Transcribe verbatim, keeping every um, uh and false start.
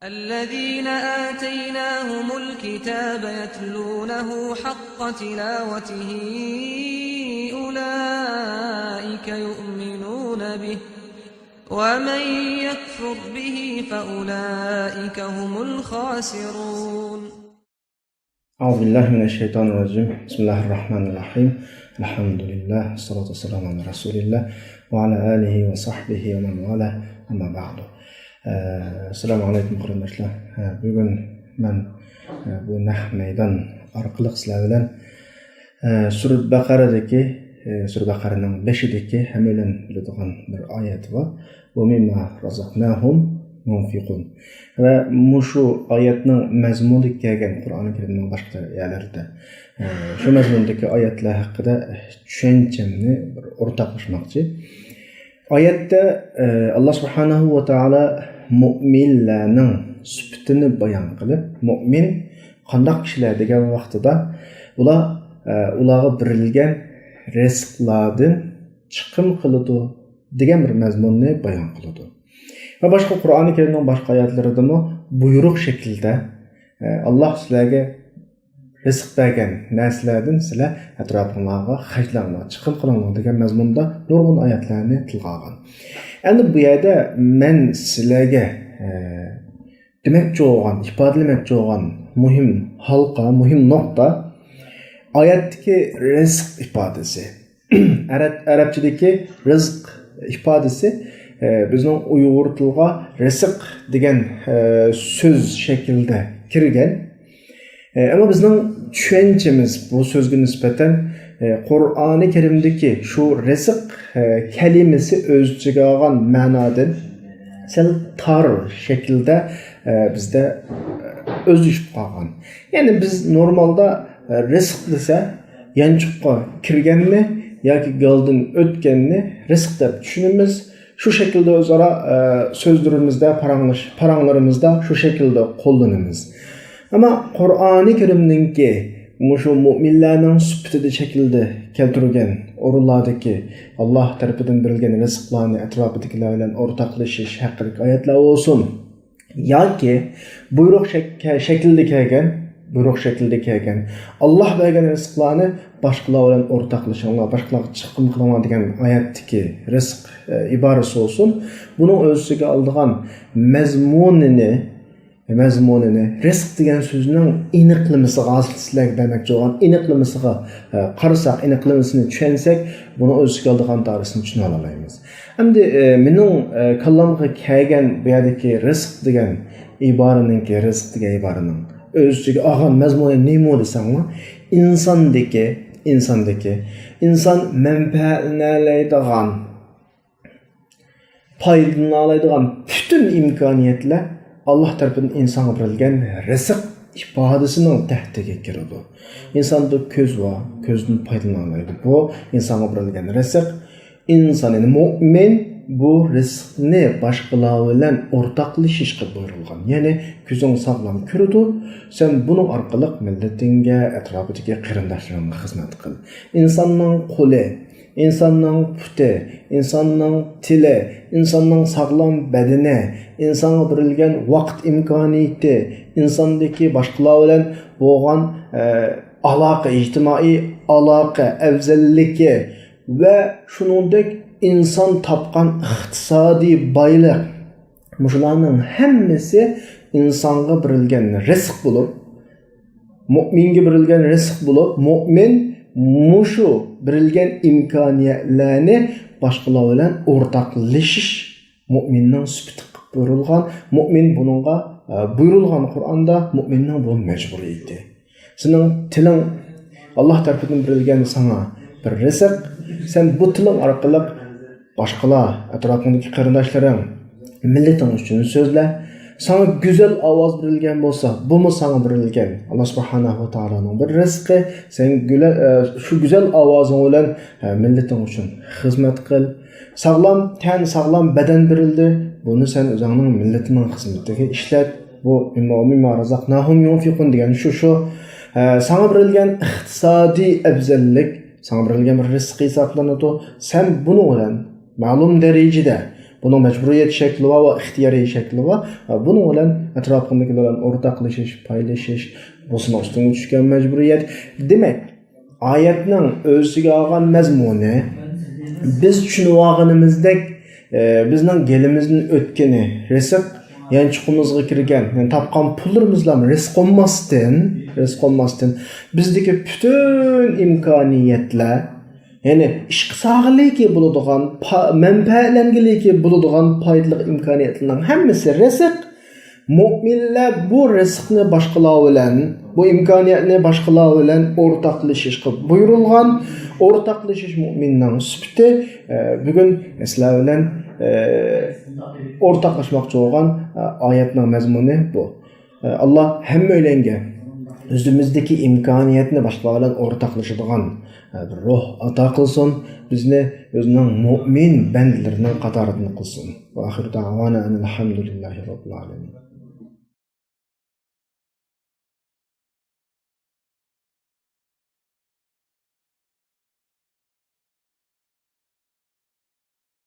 الذين آتيناهم الكتاب يتلونه حق تلاوته أولئك يؤمنون به ومن يكفر به فأولئك هم الخاسرون. أعوذ بالله من الشيطان الرجيم. بسم الله الرحمن الرحيم. الحمد لله، الصلاة والسلام على رسول الله وعلى آله وصحبه ومن والاه. أما بعد. ئەسسالامۇ ئەلەيكۇم قېرىنداشلار. بۈگۈن مەن بۇ نەق مەيدان ئارقىلىق سىلەر بىلەن سۈرە بەقەرەدىكى، سۈرە بەقەرەنىڭ بېشىدىكى ھەممەيلەن بىلىدىغان بىر ئايەت بار. ومما رزقناهم ينفقون. ۋە مۇشۇ ئايەتنىڭ مەزمۇنىدىكى كەلگەن قۇرئان كەرىمنىڭ باشقا يەرلىرىدە، ئە، شۇ مەزمۇندىكى ئايەتلەر ھەققىدە چۈشەنچەمنى بىر ئورتاقلاشماقچى. ئايەتتە، ئە، ئاللا سۇبھانەھۇ ۋە تائالا مۇئمىنلەرنىڭ سۈپىتىنى بايان قىلىپ، مۇئمىن قانداق كىشىلەر دېگەن ۋاقتىدا، ئۇلار، ئە، ئۇلارغا بېرىلگەن رىزىقلاردىن چىقىم قىلىدۇ دېگەن بىر مەزمۇننى بايان قىلىدۇ. ۋە باشقا قۇرئانى كەرىمنىڭ باشقا ئايەتلىرىدىمۇ بۇيرۇق شەكلىدە، ئە، ئاللا سىلەرگە رىزىق بەرگەن نەرسىلەردىن سىلەر ئەتراپىڭلارغا خەجلەڭلار، چىقىم قىلىڭلار دېگەن مەزمۇندا نۇرغۇن ئايەتلەرنى تىلغا ئالغان. ئەمدى بۇ يەردە مەن سىلەرگە، ئە، دېمەكچى بولغان، ئىپادىلىمەكچى بولغان مۇھىم ھالقا، مۇھىم نۇقتا ئايەتتىكى رىزىق ئىپادىسى. ئەرەب-، ئەرەبچىدىكى رىزىق ئىپادىسى، ئە، بىزنىڭ ئۇيغۇر تىلىغا رىزىق دېگەن، ئە، سۆز شەكلىدە كىرگەن. ئە، ئەمما بىزنىڭ چۈشەنچىمىز بۇ سۆزگە نىسبەتەن، ئە، قۇرئانى كەرىمدىكى شۇ رىزىق، ئە، كەلىمىسى ئۆز ئىچىگە ئالغان مەنادىن سەل تار شەكىلدە، ئە، بىزدە، ئە، ئۆزلىشىپ قالغان. يەنى بىز نورمالدا، ئە، رىزىق دېسە، يانچۇققا كىرگەننى ياكى گالدىن ئۆتكەننى رىزىق دەپ چۈشىنىمىز. شۇ شەكىلدە ئۆزئارا، ئە، سۆزلىرىمىزدە، پاراڭلىش-، پاراڭلىرىمىزدا شۇ شەكىلدە قوللىنىمىز. ئەمما قۇرئانى كەرىمنىڭكى مۇشۇ مۇئمىنلارنىڭ سۈپىتىدە شەكىلدە كەلتۈرگەن ئورۇنلاردىكى ئاللا تەرىپىدىن بېرىلگەن رىزىقلارنى ئەتراپىدىكىلەر بىلەن ئورتاقلىشىش ھەققىدىكى ئايەتلەر بولسۇن، ياكى بۇيرۇق شەك-، شەكلىدە كەلگەن، بۇيرۇق شەكلىدە كەلگەن، ئاللا بەرگەن رىزىقلارنى باشقىلار بىلەن ئورتاقلىشىڭلار، باشقىلارغا چىقىم قىلىڭلار دېگەن ئايەتتىكى رىزىق، ئە، ئىبارىسى بولسۇن، بۇنىڭ ئۆز ئىچىگە ئالىدىغان مەزمۇنىنى، مەزمۇنىنى، رىزىق دېگەن سۆزنىڭ ئېنىقلىمىسىغا، ھازىر سىلەرگە بەرمەكچى بولغان ئېنىقلىمىسىغا، ئە، قارىساق، ئېنىقلىمىسىنى چۈشەنسەك، بۇنىڭ ئۆز ئىچىگە ئالىدىغان دائىرىسىنى چۈشىنىۋالالايمىز. ئەمدى، ئە، مېنىڭ، ئە، كاللامغا كەلگەن بۇ يەردىكى رىزىق دېگەن ئىبارىنىڭكى، رىزىق دېگەن ئىبارىنىڭ ئۆز ئىچىگە ئالغان مەزمۇنى نېمە دېسەڭلار، ئىنساندىكى، ئىنساندىكى، ئىنسان مەنپەئەتلىنەلەيدىغان، پايدىلىنالايدىغان پۈتۈن ئىمكانىيەتلەر ئاللا تەرىپىدىن ئىنسانغا بېرىلگەن رىزىق ئىپادىسىنىڭ تەھتىگە كىرىدۇ. ئىنساندا كۆز بار، كۆزدىن پايدىلىنالايدۇ. بۇ ئىنسانغا بېرىلگەن رىزىق. ئىنسان، يەنى مۇئمىن بۇ رىزىقنى باشقىلار بىلەن ئورتاقلىشىشقا بۇيرۇلغان. يەنى كۆزۈڭ ساغلام كۆرىدۇ، سەن بۇنىڭ ئارقىلىق مىللىتىڭگە، ئەتراپىدىكى قېرىنداشلىرىڭغا خىزمەت قىل. ئىنساننىڭ قولى، ئىنساننىڭ پۇتى، ئىنساننىڭ تىلى، ئىنساننىڭ ساغلام بەدىنى، ئىنسانغا بېرىلگەن ۋاقىت ئىمكانىيىتى، ئىنساندىكى باشقىلار بىلەن بولغان، ئە، ئالاقە، ئىجتىمائىي ئالاقە ئەۋزەللىكى ۋە شۇنىڭدەك ئىنسان تاپقان ئىقتىسادىي بايلىق، مۇشۇلارنىڭ ھەممىسى ئىنسانغا بېرىلگەن رىزىق بولۇپ، مۇئمىنگە بېرىلگەن رىزىق بولۇپ، مۇئمىن مۇشۇ بېرىلگەن ئىمكانىيەتلەرنى باشقىلار بىلەن ئورتاقلىشىش مۇئمىننىڭ سۈپىتى قىلىپ بۇيرۇلغان، مۇئمىن بۇنىڭغا، ئە، بۇيرۇلغان قۇرئاندا، مۇئمىننىڭ بۇ مەجبۇرىيىتى. سېنىڭ تىلىڭ ئاللا تەرىپىدىن بېرىلگەن ساڭا بىر رىزىق، سەن بۇ تىلىڭ ئارقىلىق باشقىلار، ئەتراپىڭدىكى قېرىنداشلىرىڭ، مىللىتىڭ ئۈچۈن سۆزلە. ساڭا گۈزەل ئاۋاز بېرىلگەن بولسا، بۇمۇ ساڭا بېرىلگەن ئاللا سۇبھانەھۇ ۋە تائالانىڭ بىر رىزقى. سەن گۈلە-، ئە، شۇ گۈزەل ئاۋازىڭ بىلەن، ئە، مىللىتىڭ ئۈچۈن خىزمەت قىل. ساغلام تەن، ساغلام بەدەن بېرىلدى. بۇنى سەن ئۆزۈڭنىڭ مىللىتىڭنىڭ خىزمىتىگە ئىشلەت. بۇ مىمما، مىمما رازاقناھۇم يۇنفىقۇن دېگەن شۇ، شۇ. ئە، ساڭا بېرىلگەن ئىقتىسادىي ئەۋزەللىك، ساڭا بېرىلگەن بىر رىزىق ھېسابلىنىدۇ. سەن بۇنىڭ بىلەن مەلۇم دەرىجىدە بۇنىڭ مەجبۇرىيەت شەكلى بار ۋە ئىختىيارىي شەكلى بار. بۇنىڭ بىلەن ئەتراپىڭدىكىلەر بىلەن ئورتاقلىشىش، پايلىشىش، بۇ سېنىڭ ئۈستۈڭگە چۈشكەن مەجبۇرىيەت. دېمەك، ئايەتنىڭ ئۆز ئىچىگە ئالغان مەزمۇنى، بىز چۈشىنىۋالغىنىمىزدەك، ئە، بىزنىڭ گېلىمىزدىن ئۆتكىنى رىزىق، يانچۇقىمىزغا كىرگەن، يەنى تاپقان پۇللىرىمىزلا رىزىق بولماستىن، رىزىق بولماستىن، بىزدىكى پۈتۈن ئىمكانىيەتلەر، يەنى ئىشقا سالغىلىكى بولىدىغان، پا-، مەنپەئەتلەنگىلىكى بولىدىغان پايدىلىق ئىمكانىيەتلەرنىڭ ھەممىسى رىزىق. مۆمىنلەر بۇ رىزىقنى باشقىلار بىلەن، بۇ ئىمكانىيەتنى باشقىلار بىلەن ئورتاقلىشىشقا بۇيرۇلغان. ئورتاقلىشىش مۆمىننىڭ سۈپىتى. ئە، بۈگۈن سىلەر بىلەن، ئە، ئورتاقلاشماقچى بولغان، ئە، ئايەتنىڭ مەزمۇنى بۇ. ئە، ئاللا ھەممەيلەنگە ئۆزىمىزدىكى ئىمكانىيەتنى باشقىلار بىلەن ئورتاقلىشىدىغان، ئە، بىر روھ ئاتا قىلسۇن. بىزنى ئۆزىنىڭ مۆمىن بەندىلىرىنىڭ قاتارىدىن قىلسۇن. ۋە ئاخىر دەئۋانا ئەنىل ھەمدۇلىللاھى رەببىل ئالەمىن.